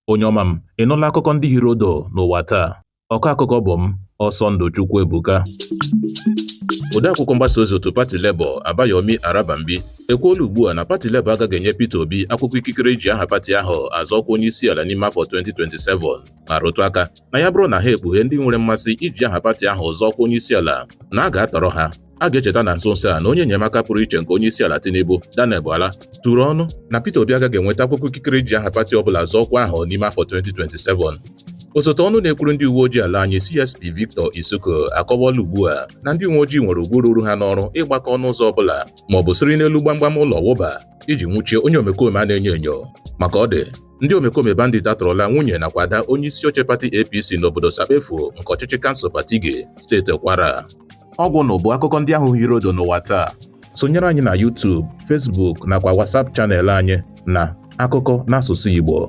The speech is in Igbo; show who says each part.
Speaker 1: Onye ọma m, ị nụla akụkọ ndị hiri odo n'ụwa taa? Ọkọ akụkọ bụ m, Ọsọndụ Chukwuebuka. Odeakwụkwọ mgbasa ozi otu pati Labour, Abayomi Arabambi, ekwuola ugbu a na pati Labour agaghị enye Peter Obi akwụkwọ ikikere iji aha pati ahụ azọ ọkwa onye isi ala n'ime afọ 2027, ma rụtụ aka na ya bụrụ na ha ekpughe ndị nwere mmasị iji aha pati ahụ zọọ ọkwa onye isi ala, na a ga-atọrọ ha. A ga-echeta na nso nso a na onye enyemaka pụrụ iche nke onye isi ala Tinubu, Daniel Bwala, tụrụ ọnụ na Peter Obi agaghị enweta akwụkwọ ikikere iji aha pati ọbụla zọọ ọkwa ahụ n'ime afọ 2027. Osote ọnụ na-ekwuru ndị uwe ojii ala anyị, CSP Victor Isuko, akọwala ugbu a na ndị uwe ojii nwere ugwu ruru ha n'ọrụ ịgbakọ ọnụ ụzọ ọbụla ma ọ bụ siri n'elu gbamgbam ụlọ wụba iji nwụchie onye omekome a na-enyo enyo. Maka ọ dị, ndị omekome bandit atọrọla nwunye nakwa ada onye isi oche pati APC n'obodo Sakpefu nke ọchịchị kansụl Patigi, steeti Kwara. Ọ gwụ na bụ akụkọ ndị ahụ hiri odo n'ụwa taa. Sonyere anyị na YouTube, Facebook nakwa WhatsApp channel anyị na Akụkọ n'Asụsụ Igbo.